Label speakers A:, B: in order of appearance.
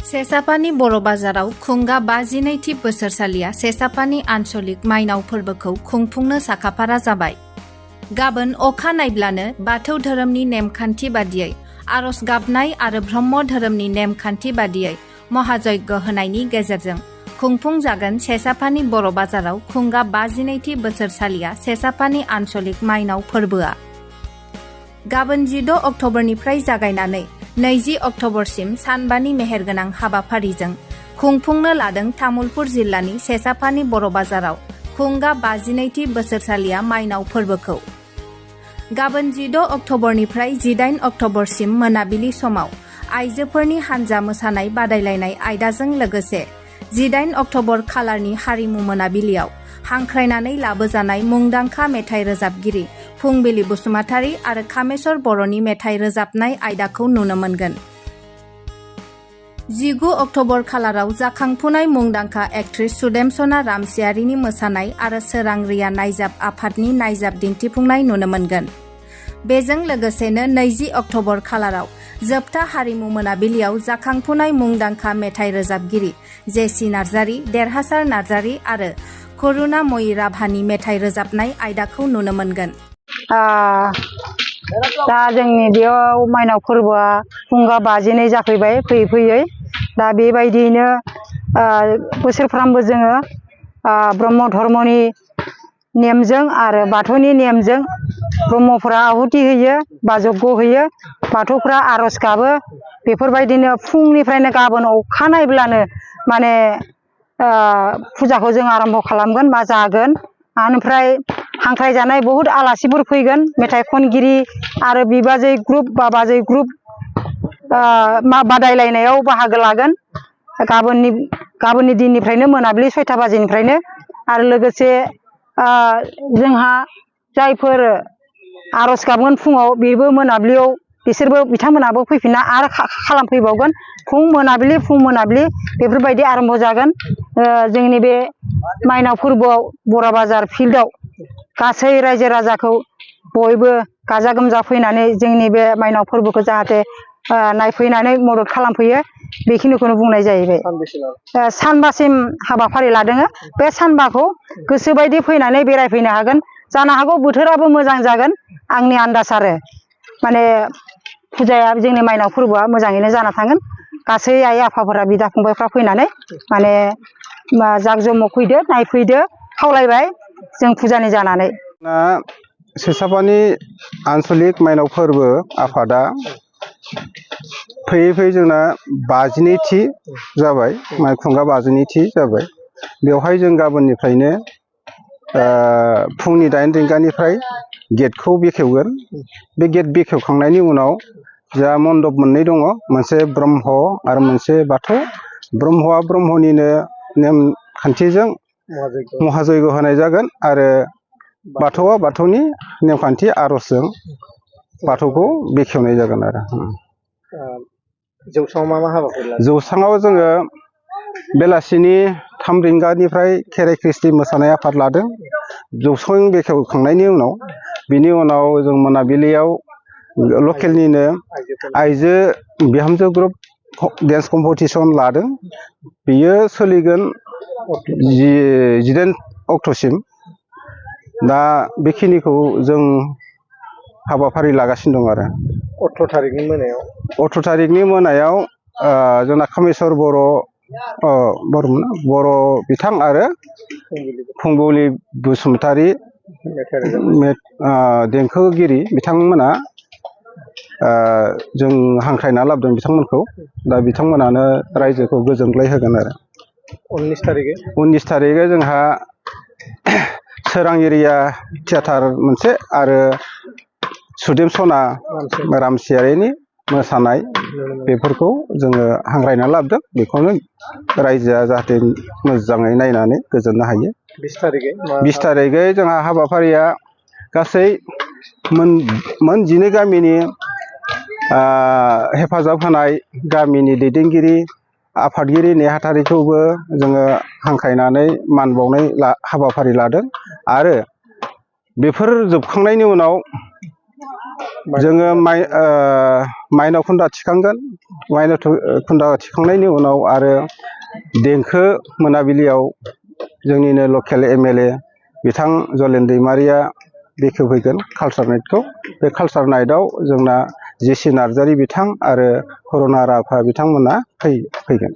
A: सेसापानी बर' बाजाराव खुंगा 52थि बोसोरसालिया सेसापानी आन्सलिक माइनाव फोरबोखौ खुंफुंनो साखाफारा जाबाय। गाबोन अखा नायब्लानो बाथौ धोरोमनि नेमखान्थि बादियै आरज गाबनाय आरो ब्रह्म धोरोमनि नेमखान्थि बादियै महायज्ञ होनायनि गेजेरजों खुंफुंजागोन सेसापानी बर' बाजाराव खुंगा 52थि बोसोरसालिया सेसापानी आन्सलिक माइनाव फोरबोआ। गाबोन 16 अक्ट'बरनिफ्राय जागायनानै 20 अक्ट'बरसिम सानबानि मेहेरगोनां हाबाफारिजों खुंफुंनो लादों तामुलपुर जिल्लानि सेसापानी बर' बाजाराव खुंगा 52थि बोसोरसालिया माइनाव फोरबोखौ। गाबोन 16 अक्ट'बरनिफ्राय 18 अक्ट'बरसिम मोनाबिलि समाव आइजोफोरनि हानजा मोसानाय बादायलायनाय आयदाजों लोगोसे 18 अक्ट'बर खालारनि हारिमु मोनाबिलियाव हांख्रायनानै लाबोजानाय मुंदांखा मेथाइ रोजाबगिरि फुंबिलि बसुमतारी आरो कामेश्वर बर'नि मेथाइ रोजाबनाय आयदाखौ नुनो मोनगोन। 19 अक्ट'बर खालाराव जाखांफुनाय मुंदांखा एक्ट्रेस सुदेमसना रामसियारिनि मोसानाय आरो सोरां रिया नायजाब आफादनि नायजाब दिन्थिफुंनाय नुनो मोनगोन। बेजों लोगोसेनो 20 अक्ट'बर खालाराव जोबथा हारिमु मोनाबिलियाव जाखांफुनाय मुंदांखा मेथाइ रोजाबगिरि जेसि नार्जारी, देरहासार नार्जारी आरो करुणा मयि राभानि मेथाइ रोजाबनाय आयदाखौ नुनो मोनगोन।
B: दा जोंनि बेयाव माइनाव फोरबोआ खुंगा 52 जाफैबाय फैयै फैयै। दा बेबायदियैनो बोसोरफ्रामबो जोङो ब्रह्म धर्मनि नेमजों आरो बाथौनि नेमजों ब्रह्मफोरा आहुति होयो बा जग्य होयो, बाथौफ्रा आरज गाबो। बेफोरबायदिनो फुंनिफ्रायनो गाबोन अखा नायब्लानो माने फुजाखौ जों आरम्भ खालामगोन बा जागोन। ओमफ्राय हांख्राय जानाय बहुद आलासिफोर फैगोन, मेथाइ खनगिरि आरो बिबाजै ग्रुप बा बाजै ग्रुप बादायलायनायाव बाहागो लागोन गाबोननि दिननिफ्रायनो मोनाबिलि 6टा बाजिनिफ्रायनो। आरो लोगोसे जोंहा जायफोर आरज गाबगोन फुङाव बेबो मोनाबिलियाव बिथांमोनाबो फैफिनना आरो खालामफैबावगोन। फुं मोनाबिलि बेफोरबायदि आरम्भ जागोन। जोंनि बे माइनाव फोरबोआव बर' बाजार फिल्डआव गासै रायजो राजाखौ बयबो गाजा गोमजा फैनानै जोंनि बे माइनाव फोरबोखौ जाहाथे नायफैनानै मदद खालामफैयो, बेखिनिखौनो बुंनाय जाहैबाय। सानबासिम हाबाफारि लादों। बे सानबाखौ गोसोबायदि फैनानै बेरायफैनो हागोन। जानो हागौ बोथोराबो मोजां जागोन आंनि आन्दाज आरो माने फुजाया जोंनि माइनाव फोरबोआ मोजाङैनो जाना थांगोन। गासै आइ आफाफोरा बिदा फंबायफ्रा फैनानै माने जाक जमक फैदो, नायफैदो खावलायबाय जों फुजानि जानानै।
C: सेसापानी आन्सलिक माइनाव फोरबो आफादा फैयै फैयै जोंना 52थि जाबाय, खुंगा 52थि जाबाय। बेवहाय जों गाबोननिफ्रायनो फुंनि 8 रिंगानिफ्राय गेटखौ बेखेवगोन। बे गेट बेखेवखांनायनि उनाव जोंहा मन्दप मोननै दङ, मोनसे ब्रह्म आरो मोनसे बाथौ। ब्रह्मआ ब्रह्मनिनो नेमखान्थिजों महायज्ञ होनाय जागोन आरो बाथौआ बाथौनि नेमखान्थि आरजजों बाथौखौ बेखेवनाय जागोन आरो।
D: जौस्राङाव मा हाबाफारि लादों?
C: जौस्राङाव जोङो बेलासिनि 3 रिंगानिफ्राय खेराइ ख्रिस्टि मोसानाय आफाद लादों। जौस्रां बेखेवखांनायनि उनाव बिनि उनाव जों मोनाबिलियाव लकेलनिनो आइजो बिहामजो ग्रुप डेन्स कम्पिटिसन लादों। बियो सोलिगोन 18 अक्ट'सिम। दा बेखिनिखौ जों हाबाफारि लागासिनो दं आरो।
D: 18 थारिखनि मोनायाव
C: 18 थारिखनि मोनायाव जोंना कामेश्वर बर' बिथां आरो फुंबिलि बसुमतारी देंखोगिरि बिथांमोना जों हांख्रायना लाबोदों बिथांमोनखौ। दा बिथांमोनानो रायजोखौ गोजोनग्लाय होगोन आरो। 19 थारिखै जोंहा सोरां एरिया थियेटार मोनसे आरो सुदेमसना रामसियारिनि मोसानाय, बेफोरखौ जोङो हांख्रायना लाबोदों। बेखौनो रायजोआ जाहाथे मोजाङै नायनानै गोजोननो हायो। 20 थारिखै जोंहा हाबाफारिया गासै मोन 12 गामिनि हेफाजाब होनाय गामिनि दैदेनगिरि आफादगिरि नेहाथारिखौबो जोङो हांख्रायनानै मान बावनाय हाबाफारि लादों। आरो बेफोर जोबखांनायनि उनाव जोङो माइनाव खुन्दा थिखांगोन। माइनाव खुन्दा थिखांनायनि उनाव आरो देंखो मोनाबिलियाव जोंनिनो लकेल MLA बिथां जलेन दैमारिया बेखेवफैगोन कालचार नाइटखौ। बे कालचार नाइटआव जोंना JC नार्जारि बिथां आरो कर'ना राभा बिथांमोना फैगोन।